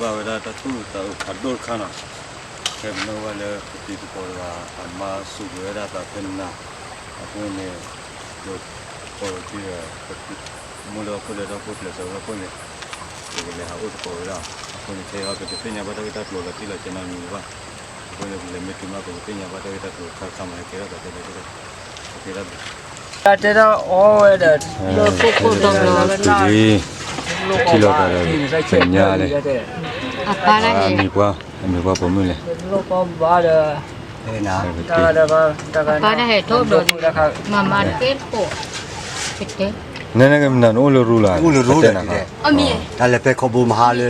ဘၣ်ဝဲဒၣ်တၢ်သူၣ်အုးသးအုးဖးဒိၣ်တခါနီၤ, ဖဲပနၢ်ဟူဘၣ်လၢပတံၤသကိးတဂၤ အမါစူးကွံာ်ဝဲဒၣ်သးဖဲနၤ, အဃိန့ၣ် ဒိးကိးဝဲဒၣ် မိၢ်လၢဟီၣ်ခိၣ်ဒီးဟီၣ်ခိၣ်ကျဲးစၢးဝဲဟီၣ်ခိၣ်န့ၣ် ပကလဲၤဟးအိၣ်သကိးဝဲဒၣ်, အဃိန့ၣ် ခဲအံၤပတသ့ၣ်ညါဘၣ်တၢ်ဂ့ၢ်တၢ်ကျိၤလီၤတံၢ်လီၤဆဲးနီတမံၤဘၣ်, အဃိန့ၣ် ပလဲၤမ့ၢ်တုၤမး ပကသ့ၣ်ညါဘၣ်တၢ်ဂ့ၢ်တၢ်ကျိၤတခါတခါမး ဟဲကဲထီၣ်သးတဲဒၣ်တဲဒၣ်, ကဲဒၣ်ဘျုး တၢ်တဲဒၣ်အီဝဲဒီး လၢခိၣ်ခိၣ်တဘျီလၢနၢ် ထံၣ်လီၤသးဒီး ပညါလဲၣ်, အပၢ်တၢ်ဟဲ အမံၤပှၢ် အမံၤပှၢ်ပိာ်မုၣ်လဲၣ်, လီၢ်ကီဘၣ်ဒီး တၢ်တဂၤ အပၢ်တၢ်ဟဲထီၣ်ဘျီ မၤမၤတကဲတကိး ကတဲ နဲနဲကမနၤနအိၣ်လၢရူလၢ် အိၣ်လၢရူလၢ်တဲနၤ, တၢ်လဲၤဖဲခီဘိမဟါလၢ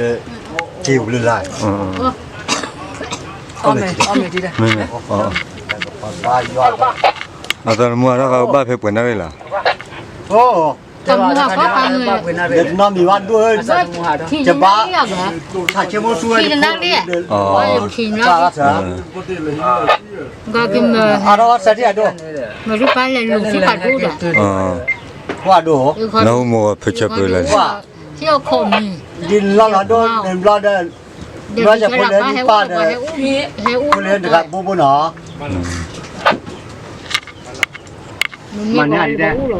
က့ၤဝံၤလၢလၢ်, အီၣ်မ့ၢ် အီၣ်မ့ၢ်တံၢ်တၢ် မ့ၢ်မ့ၢ် အသးတမူအါထီၣ်ဃာ်ဘၣ်ဖဲပှဲၤနၣ်ရံၣ်လီၤ, တမူဟးဃီဃာ်မ့ၢ်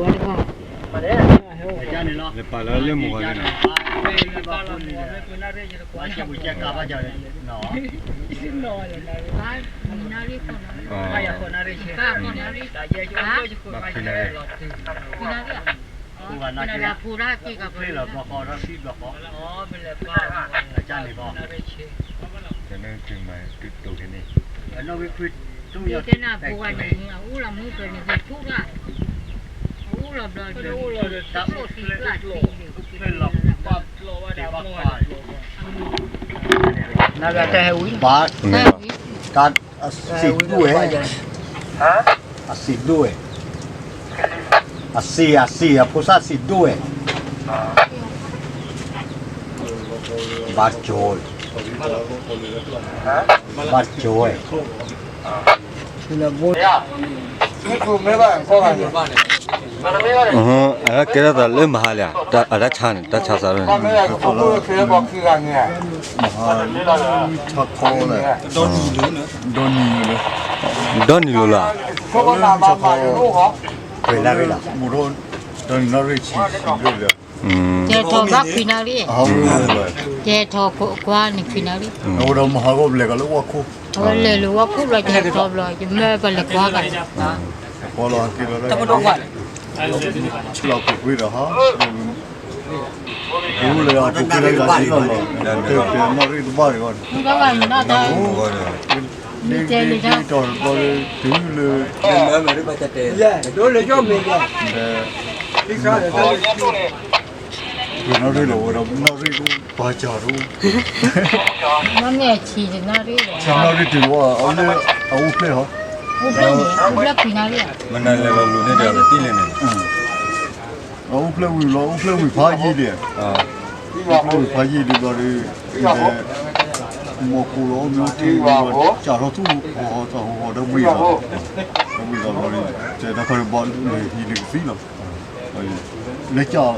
နီတမံၤဘၣ်ဒိၣ်ဧၢ, ယဘၣ် ဆးဆဲမိၢ်ဆူဝဲ ခံနၣ်ရံၣ်, ခံနၣ်ရံၣ်, ဂီၤက့ၤမ့ၢ် အါထီၣ်ဆၢထံၣ်အဒိၣ်, မ့ၢ်ရူပၢ်လဲၤလူၤသံဖးဒိၣ်ဒီး, ကွၢ်ဒိၣ်, နဟူမိၢ်ဖုဆၢပၢလၢ ထံအခိၣ်မံၤ, ဒ်လီၢ်လီၤဒိၣ်န့ၣ်ဘျီဒီး, ဘျီယဖိလၢမံပၢ်ဒီး, ဖိလၢတဂၤဘိဘိနီၤ, မၤန့ၢ်ဒ်လဲၣ်, လဲၤပာ်လၢလၢမုၢ်ဂီၤန့ၣ်နီၤ, ဘၣ်ခံနၣ်ရံၣ်, ဘၣ်, တၢ်အစံးဒိၣ်ဝဲ, အစံးဒိၣ်ဝဲ, အစံး အစံး အဖိစၢ်စံးဒိၣ်ဝဲ, ဘၣ်ကၠိဝဲ, ဘၣ်ကၠိဝဲ အကဲထီၣ်သးလၢမဟါလံဧါ, အတၢ်ဆါန့ၣ် တၢ်ဆါစးန့ၣ်, မဟါလံ ဆါခီလဲၣ်, ဒီနံၤလၢ, ဒီနံၤလၢလၢ, ဆါခီ, ဒီနံၤနၣ်ရံၣ်ဆံဆံလၢလၢ, ကဲထီၣ်ဘၣ်ခွံနၣ်ရံၣ်, ကဲထီၣ်ကွၢ်န့ၣ်ခွံနၣ်ရံၣ်, အဝဲဒီးမဟါဂီၢ်ပလဲၤကလၢဝၣ်ခိၣ်, အဝဲလဲၤလၢဝၣ်ခိၣ်ဘျီ ကဲထီၣ်ဘျီ ယမ့ၢ်ပလဲၤကွၢ်ဘၣ်, ကွၢ်လီၤဟဲက့ၤလီၤ, ဆံလီၤပူၤကွံာ်ဒီးဟါ, ပူၤလၢအပူၤကွံာ်လၢယၤထံၣ်လီၤလီၤ, တဲတဲနၣ်ရံၣ်တဘၣ်န့ၣ်ဂီၢ်, ဒ်ကဲဒ်ကဲတီၤဘျီလၢတုၤလၢ, ပှဲၤနၣ်ရံၣ်လီၤဝဲဒီး နၣ်ရံၣ်ဒိၣ်ပာ်စၢ်ဒိၣ်, နၣ်ရံၣ်တုၤလီၤ အလၢအအိၣ်ဖျဲၣ်ဟီ, အိၣ်ဖျဲၣ်န့ၣ် အိၣ်ဖျဲၣ်ပှဲၤနၣ်ရံၣ်, မနုၤလဲၤလီၤလိၤန့ၣ်ဒီးတံၢ်လဲၣ်န့ၣ်, အအိၣ်ဖျဲၣ်ဝံၤလီၤ အိၣ်ဖျဲၣ်ဝံၤဖးယံာ်ဒံး, အိၣ်ဖျဲၣ်ဝံၤဖးယံာ်ဒံးဘျီဒီး, ဒီး မီၢ်ကိၢ်လီၤအိၣ်မ့ၢ်အိၣ်ထံၣ်ဝံၤလီၤ စးထီၣ်သူၣ်ဟီၣ်သးဟီၣ်ဒီးဘှံးလီၤ, ဒီးဘှံးလီၤဘျီဒီး, တဲတၢ်ခါဒီးဘၣ်လဲၤဟံးန့ၢ်ကသံလီၤ, လၢကၢ်,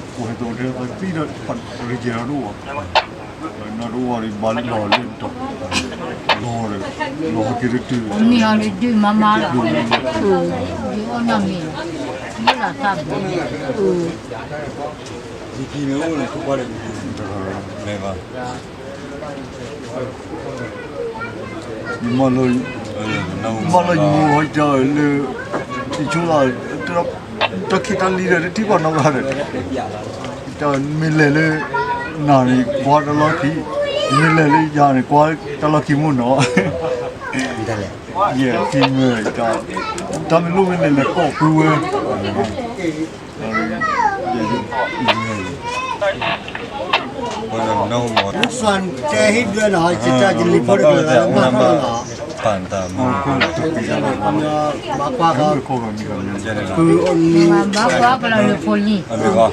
ပှၤဟဲသိးတဲသံဒီး ရံၤကဲၤဒီးတအိၣ်ဘၣ်, နီၢ်တအိၣ်ဘၣ်ဒီးဘၣ်လီၤလၢတၢ်, လီၤဒီး, လီၤက့ၤတတုၤ, မ့ၢ်အီၤဒီးဒုးမၤမၤလီၤ, ဒုးအိၣ်နီတမံၤ, မ့ၢ်လီၤသးဘၣ်, ယကံမ့ၢ်အိၣ်လၢထူၣ်ကွၢ်ဒီး, လဲၤဘၣ် မၤလီၤ, မၤလီၤယမူဟီတၢ်လၢ, ယဆိလၢ, တၢ်ခံးတၢ်လံဒီး တထံၣ်ဘၣ်နီတဂၤဒီး, တၢ်မ့ၢ်လဲၤလၢ, နၤန့ၣ်ကွၢ်တၢ်လီၢ်ခံ, မ့ၢ်လဲၤလၢယၤန့ၣ် ကွၢ်တၢ်လီၢ်ခံမ့ၢ်နီၤ, ယဲၢ်ခံမ့ၢ်, တၢ်မ့ၢ်လိၣ်မ့ၢ်လဲၤလဲၤကိးဖုဝဲ စွၣ်တဲဟ့ၣ်ဒွဲၣ်နီၤ ယတၢ်ယလံၤဖိတကလုာ်လၢမၤထီၣ်လီၤ, ပၢ်တၢ်မူ, ဘၣ်ကွၢ်ကီ, ဘၣ်ကွၢ်ကလီၤလၢဖိလံၤ, အမ့ၢ်ဂီၢ်,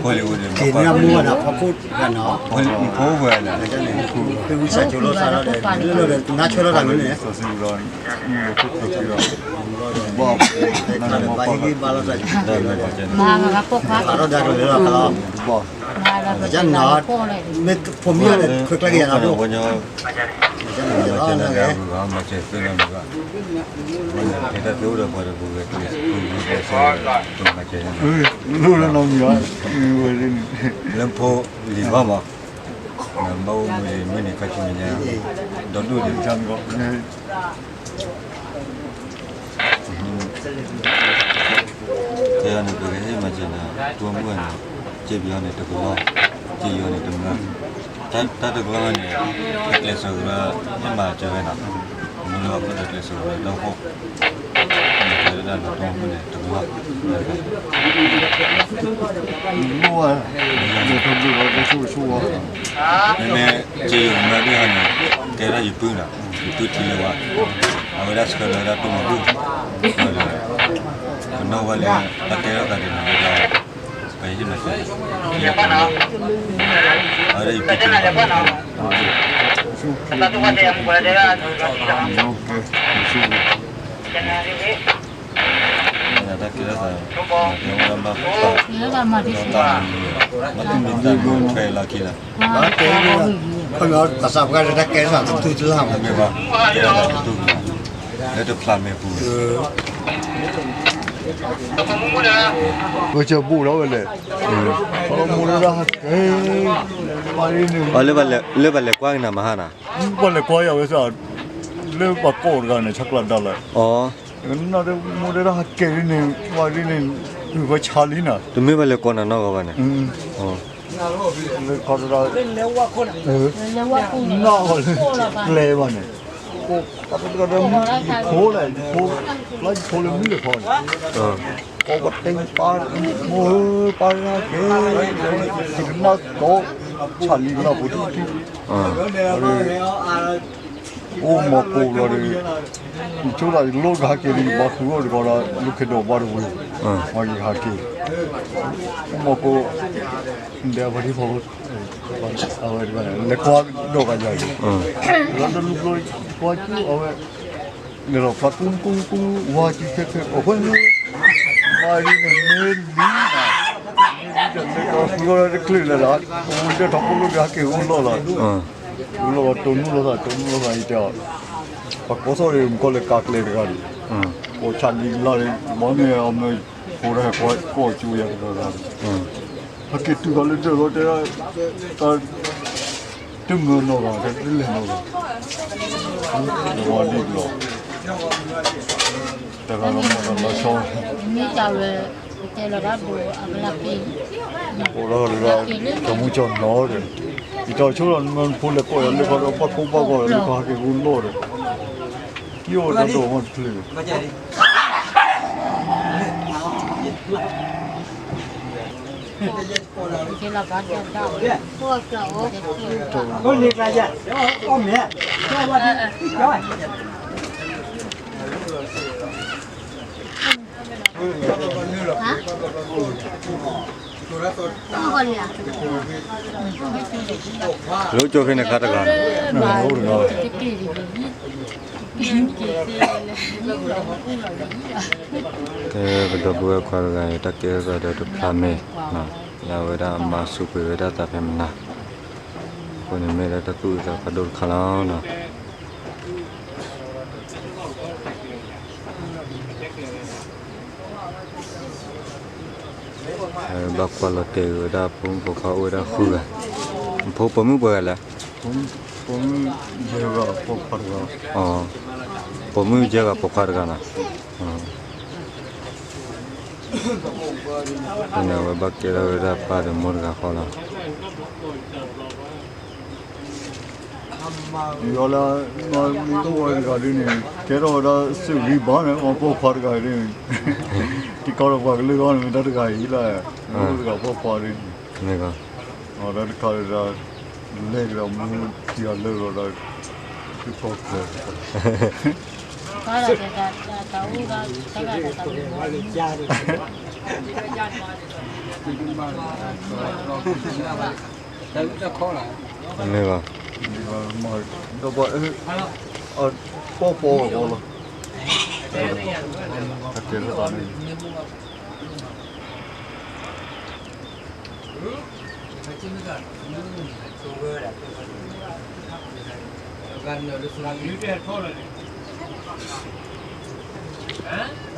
က့ၤန့ၢ်မူဝဲဒၣ်ဖီခိၣ်တဂၤနီၤ, ဖီခိၣ်ဝဲဒၣ်, ဖဲဝံစးဆိလီၤသးလီၤဒီး လၢလီၤဒီး နါဆိလီၤသးမ့ၢ်န့ၣ်, ဘၣ်ဟ့ၣ်ဂံၢ်ဘါလီၤသး, ဘၣ်ဒီးကလၢၤလီၤ, မ့ၢ်ဖိမံၤန့ၣ် ခွဲးကျဲက့ၤယၤနီၤ, မၤစၢၤနီၤ, မၤစၢၤနီၤ, မၤစၢၤနီၤ, မၤစၢၤနီၤ, မၤစၢၤနီၤ, မၤစၢၤနီၤ, မၤစၢၤနီၤ, လၢဖိလံၤဘၣ်မး, ဘၣ်အိၣ်မူလံၤမုၢ်နံၤခါဆူမဲာ်ညါ, ဒီဒူၣ်ဒံး, ခဲအံၤန့ၣ် ပကဟ့ၣ်မၤစၢၤနၤ တိၢ်မုၣ်န့ၣ်, စ့ပယီၤန့ၣ်တကလီၢ်, စ့ယီၤန့ၣ်တမျၢ်, တၢ်တကလီၢ်န့ၣ် ပကျဲးစၢးကရၢ ဟ့ၣ်မၤစၢၤဝဲနီၤ, မ့ၢ်လၢအဃိဒီးကျဲးစၢးကရၢဒီးဟီၣ်, မၤစၢၤဝဲဒၣ်နတိၢ်မုၣ်န့ၣ်တကလီၢ်, မ့မ့ၢ်စ့ယီၤမၤဒ်ဟီန့ၣ် ကဲဒၣ်ယပုၢ်နီၤ, ယပုၢ်ထံလၢဝါ, အဝဲဒၣ်ဆှၢလီၤဝဲဒၣ်တိၢ်မုၣ်, ဒီး ပနီၣ်ဝဲလၢ တၢ်ကဲထီၣ်သးဒ်န့ၣ်ဒီး ပဟ့ၣ်မၤစၢၤ, အဝဲဒၣ်ယပုၢ်ထံလၢဝါ, တၢ်ကဲထီၣ်သး, မ့ၢ်တမ့ၢ်တၢ်မ့ၢ်ထွဲလီၤခံလီၤ, ဘၣ်တဲ, ခီပညီ ပသးပှၢ်လၢတၢ်ကဲထီၣ်သးတတူၢ်တလၢ်မး, မ့ၢ်ဘၣ်, ကဲထီၣ်သးတတူၢ်တလၢ်, လၢတဖျးမဲာ်ပူၤ, ကစၢၢ်ဘူၣ်လီၤဝဲလဲၣ်, မိၢ်တဒၣ်ဟဲက့ၤ, လၢပှၤလဲၤကွၢ်ကနၤမဟါနၤ, ပှၤလဲၤကွၢ်ယၤဝဲစ့ၢ်, လၢပှၤကိးတဂၤန့ၣ် ဆၢကျါဒါလၢ, အီ, မိၢ်တဒၣ်ဟဲက့ၤဒ်န့ၣ်, ဝဲဒ်န့ၣ်, ဝဲဆါလံနၤ, တမ့ၢ်ဘၣ်လဲၤကွၢ်နၤနီၢ်ဂီၤဘၣ်န့ၣ်, လၢခီတဒၣ်, နၢ်ဂီၤလၢ, ကျဲဘၣ်န့ၣ်, ယဖိလဲၣ်, ယဖိ, လၢယဖိလၢမုၣ်တခီန့ၣ်, ကိးပတ့ပၢ်, မိၢ်ဧၢ ပၢ်တဟဲက့ၤ, ယကနၣ်ကီး, ဆါလံကနၣ်ပူၤထူၣ်ထူၣ်, အိၣ်မီၤကိးလီၤဒီး, ယဆိသးယလိၣ်ကဟဲက့ၤဒီး ယဘၣ်ဃုအီၣ်တခီဒီး လူၢ်ခ့ဒီးဘၣ်တဝ့ၤ, မ့ၢ်ယကဟဲက့ၤ, အိၣ်မီၤကိး, ဒီးပှၤဒ်ဖီ, အဝဲတဂၤန့ၣ် လဲၤကွၢ်ဒီးဂၤယၤအံၤ, လီၤတလူၤကျိ ကွၢ်ကၠူအဝဲ, လဲၤလီၤဖျါကူကူကူ, ဝါကံခဲခဲ အဃိန့ၣ်, ဝါဒ်န့ၣ်မ့ၢ်လံ, မ့ၢ်လံဒီးလဲၤဃုအီၣ်တချုးလၢ်လၢ်, အဝဲဒၣ်ထီၣ်ခိၣ်လိၣ်ဒီးဟဲက့ၤဂီၢ်လီၢ်လီၤ, ဂီၢ်လီၢ်လီၤ တိၢ်နုာ်လိာ်သး တိၢ်နုာ်လိာ်သးအံၤတဲအီၤ, ပှၤကိးသီၣ်ဒီး မ့ၢ်ကီၢ်လဲၤကးကျဲတဂၤန့ၣ်, ပှၤဆါလံလၢ်န့ၣ် ဘီမ့ၢ်အမ့ၢ်, ဖိတဟဲကွၢ်ကိးကၠူယၤတဂၤန့ၣ်, ဟဲက့ၤတုၤဃီၤလၢဒၢးလီၤတဲဒၣ်, တမၢနီၢ်ဂၤ တလဲၤနီၢ်ဂၤ, တဂီၤဒ်ဘျီ, တဂၤလီၤမီၢ်ဒီးလီၤဆီ, မ့ၢ်တၢ်ဝဲ, တဲလီၤဘၣ်ဘိအကလၢ်က့ၤ, အိၣ်ဒီးလၢ, ကမူကၠီၣ်နီၤဒီး, ယတၢ်ဆိလီၤနမၢနဖိလဲၤကိးယၤလၢခီဒီး ပှၤကိးပှၤဂီၤလၢခီဟဲက့ၤဂီၢ်လီၢ်ဒီး, ကအိၣ်တၢ်ဒိၣ်မးတချုး လၢကၠိခဲန့ၣ်ခါတဂၤန့ၣ်, ကဲပဒီပုၢ်ဝဲၢ်ခွါတဂၤအံၤ တၢ်ကဲထီၣ်သးဒီးတဖျးမဲာ်, လၢအဝဲဒၣ်မၤစူးကွံာ်ဝဲဒၣ်သးဖဲမနၤ, အဃိန့ၣ်မ့ၢ်လၢတၢ်သူၣ်အုးသးအုးဖးဒိၣ်တခါလီၤနီၤ. ဘၣ်ကွၢ်လီၤတဲာ်ဝဲဒၣ်ဖိမုၣ်ဖိခွါအိၣ်ဝဲဒၣ်ဃုဂၤ, ဖိပိာ်မုၣ်ပှဲၤဂၤလဲၣ်, ပိာ်မုၣ်ယဲၢ်ဂၤပိာ်ခွါတဂၤ, ပိာ်မုၣ်ယဲၢ်ဂၤပိာ်ခွါတဂၤနီၤ. အဝဲဘၣ်ကဲထီၣ်ဝဲဒၣ်ပၢ်ဒီးမိၢ်တဂၤဃီလီၤ. ယလၢ, မ့ၢ်အိၣ်ဝဲတဂၤဒ်န့ၣ် ကဲထီၣ်ဝဲဒၣ်စုဂံၢ်ဘါန့ၣ် မ့ၢ်ပိာ်ခွါတဂၤဒ်န့ၣ်, ထံကီၢ်ဒီးပှၤကလုာ်ဂီၢ်န့ၣ် မ့ၢ်တၢ်တဂၤအံၤလၢ, မ့ၢ်အိၣ်တဂၤပိာ်ခွါဒ်န့ၣ်, အတၢ်တခါဒီး, လဲၤကဒီးမူထံအလၢာ်ဒီး, ထံကီၢ်ကျဲ, တၢ်တၢ်တၢ်တၢ် မ့ၢ်ဘၣ်, ဒီးပှၤ, အ, ပီၢ်ပီၢ်ဝဲပီၢ်လီၤ, အတဲလီၤသးန့ၣ်, အ